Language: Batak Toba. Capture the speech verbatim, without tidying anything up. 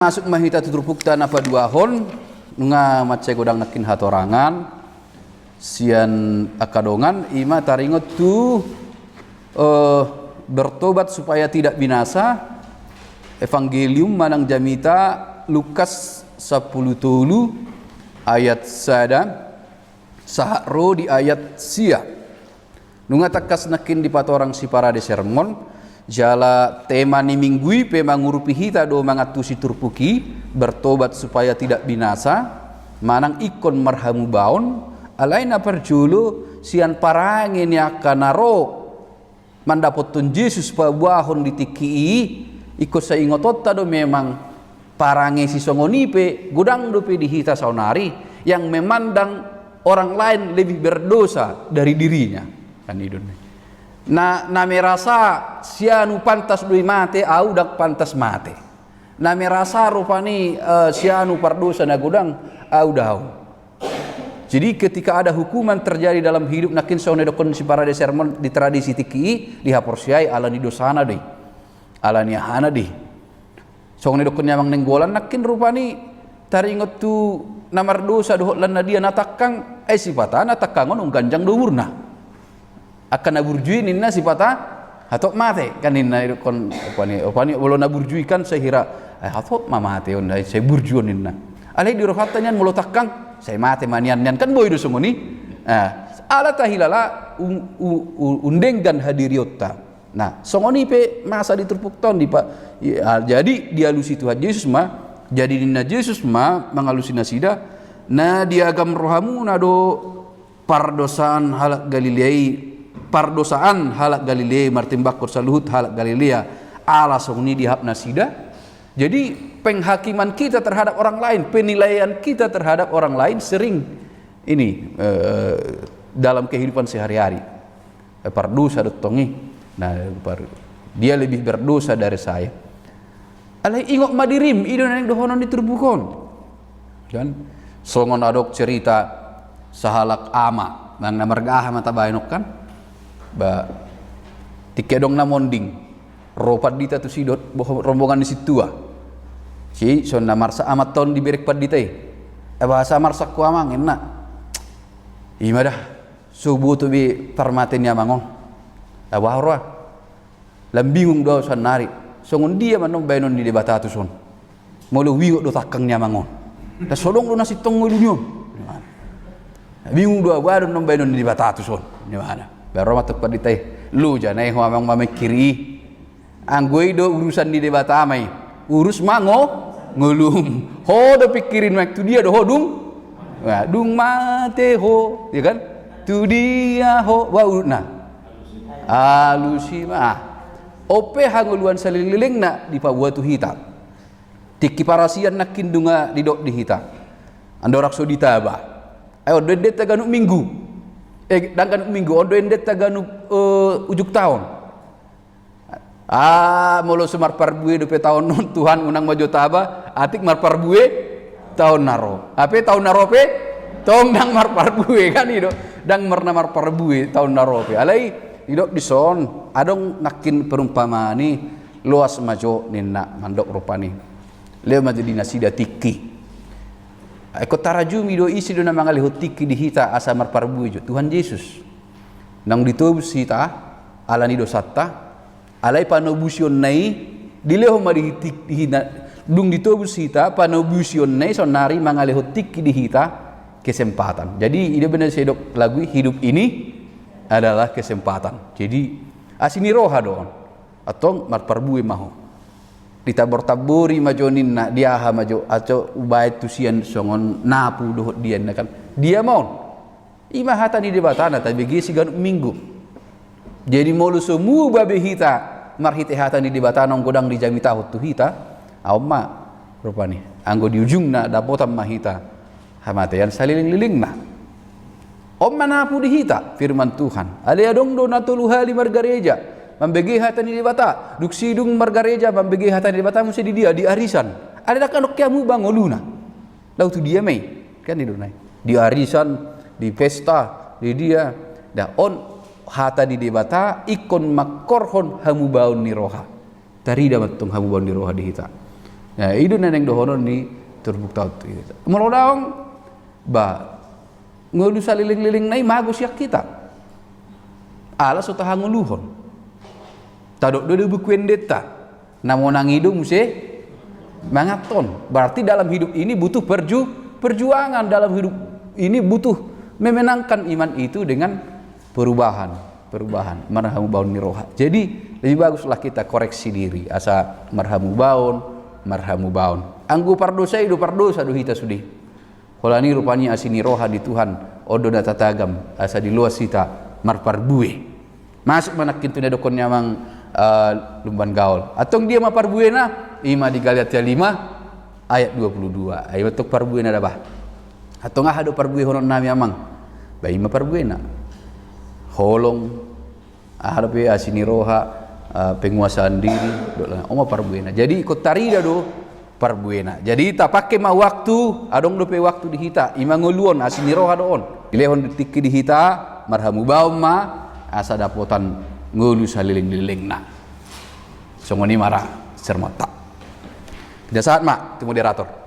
Masuk ma hita tu turpukta na paduahon, nunga mansai godang nangkin hatorangan sian angka dongan, ima taringot tu, eh, bertobat supaya tidak binasa, Evangelium manang jamita Lukas sampulu tolu ayat sada sahat ro di ayat sia. Nunga tangkas nangkin dipatorang siparade sermon, jala tema ni minggu i pe mangurupi hita do mangantusi turpuk i, bertobat supaya tidak binasa, manang ingkon marhamubaon, alai na parjolo sian parange ni angka na ro mandapothon Jesus paboahon di tingki i, ingkon sai ingotonta do memang parange sisongon i pe godang dope di hita saonari yang memandang orang lain lebih berdosa dari dirinya. Kan i do. Na, na merasa si anu pantas do i mate, au ndang pantas mate. Na merasa rupani, eh, si anu pardosa na godang, au ndang. Jadi ketika ada hukuman terjadi dalam hidup, nangkin songon na didokkon siparade sermon di tradisi tingki i, dihaporseai ala ni dosana do i. Ala ni ahana do i. Songon na didokkon ni Amang Nainggolan nangkin rupani taringot tu na mardosa dohot lan na dia na tangkang, ai sipata na tangkang on umganjang do umurna. Angka na burju i ninna sipata hatop mate, kan ninna idokkon, opani, opani, olo na burju i kan sahira, eh, hatop ma mate on, ai sai burju on ninna. Alai di rohanta nian molo tangkang, sai mate ma nian, nian kan boi do songon i. Ah, ala tahilala un-, u-, u-, undenggan hadirionta. Nah, songon i pe masa di turpukta on di pa-, i-, ah, jadi dialusi Tuhan Jesus ma, jadi ninna Jesus ma mangalusi nasida, na diagam rohamuna do pardosaan halak Galilea i, pardosaan halak Galilea i martimbangkon saluhut halak Galilea, ala songon i diahap nasida. Jadi penghakiman kita terhadap orang lain, penilaian kita terhadap orang lain sering ini, eh, dalam kehidupan sehari-hari. Eh, pardosa do tong i. Nah, par-, dia lebih berdosa dari saya. Alai ingot ma dirim, i do na naeng dohonon ni turpuk on. Kan? Songon adong cerita sahalak ama, nang na marga aha ma tabaen on kan? Ba, tingki adong na monding, ro pandita tusi dohot boho-, rombongan ni sintua. Si, songon na marsak amanta on dibereng pandita i. Eh, boasa marsak ho amang, ninna. Ima da, so huboto be parmate ni amang on. Boha roha. Lam bingung do au sannari. Songon dia ma annon baenon ni Debata tuson. Molo huingot do tangkang ni amang on. Ndang so adong do na sintong ngolu ni on. Bingung do au boha do annon baenon ni Debata tuson. Baen roha ma tu pandita i. Loja nai ho amang mamingkiri i. Anggo i do urusan ni Debata ma i. Urus ma ngo-, ngolum. Ho do pingkirin ma i tu dia do ho dung. Nah, dung mate ho, ya kan? Tu dia ho, wah, urut na. Alusi ma. Ah. On pe hangoluan salelenglelengna dipaboa tu hita. Tingki parasian nangkin nunga didok di hita. Andorang so ditaba. Ai on do endenta ganup minggu. Eh, ndang ganup minggu, on do endenta ganup, eh, ujung taon. Ah, molo so marparbue dope taon on Tuhan, unang ma jo taba, atik marparbue taon na ro. Hape taon na ro pe, tong ndang marparbue, kan i do. Ndang marna marparbue taon na ro pe. Alai, didok dison, adong nangkin perumpamaan i, loas ma jo ninna mandok rupani. Lehon ma jo di nasida tingki. Ai ingkon tarajumi do ise do na mangalehon tingki di hita asa marparbue jo. Tuhan Jesus. Naung ditobus hita, ala ni dosanta, alai panobusionna i, dilehon ma di hita, di hita, dung ditobus hita, panobusionna i saonari mangalehon tingki di hita kesempatan. Jadi, i do umbahen na didok lagu i, hidup ini adalah kesempatan. Jadi, asi ni roha do on. Antong marparbue ma ho. Ditabor-tabori ma jo ninna, di aha ma jo, aso hubaen tusi an songon napu dohot dia ninna kan. Dia ma on. I ma hata ni Debata na tabege siganup minggu. Jadi molo so muba be hita marhite hata ni Debata naung godang dijamitahon tu hita, on ma rupani. Anggo di ujungna dapotan ma hita hamatean salelenglelengna. On ma napu di hita, firman Tuhan. Alai adong do na tolu hali margareja, mambege hata ni Debata. Dung sidung margareja, mambege hata ni Debata muse di dia, di arisan. Alai ndang adong hamu ba ngoluna. Laho tu dia ma i, kan i do nai. Di arisan, di pesta, di dia. Dah on hata ni Debata ingkon mangkorhon hamubaon ni roha. Tarida ma antong hamubaon ni roha di hita. Nah, i do na naeng dohonon ni turpukta on tu hita. Molo daong, ba, ngolu saleleng-lelengna i mago sian hita. Ala so tahangoluhon. Tadok do di buku endenta. Na monang i do muse manganhon. Berarti dalam hidup ini butuh perju-, perjuangan. Dalam hidup ini butuh memenangkan iman itu dengan perubahan, perubahan, marhamubaon ni roha. Jadi, lebih baguslah kita koreksi diri, asa marhamubaon, marhamubaon. Anggo pardosa i do, pardosa do hita sude. Holan i rupani asi ni roha di Tuhan, on do na tatagam, asa diloas hita marparbue. Masuk ma nangkin tu na didokkon ni amang, eh, Lumban Gaol. Antong dia ma parbuena, i ma di Galatia lima ayat dua puluh dua. Ai antong parbuena da bah. Antong aha do parbuehononnami amang? Ba i ma parbuena. Holong, aha dope, asi ni roha, eh, penguasaan diri, dohot lain-lain. On ma parbuena. Jadi ingkon tarida do parbuena. Jadi tapake ma waktu, adong dope waktu di hita, i ma ngolu on, asi ni roha do on. Dilehon tingki di hita, marhamubaon ma, asa dapotan ngolu saleleng-lelengna. Songon i ma ra sermonta. Pinasahat ma tu moderator.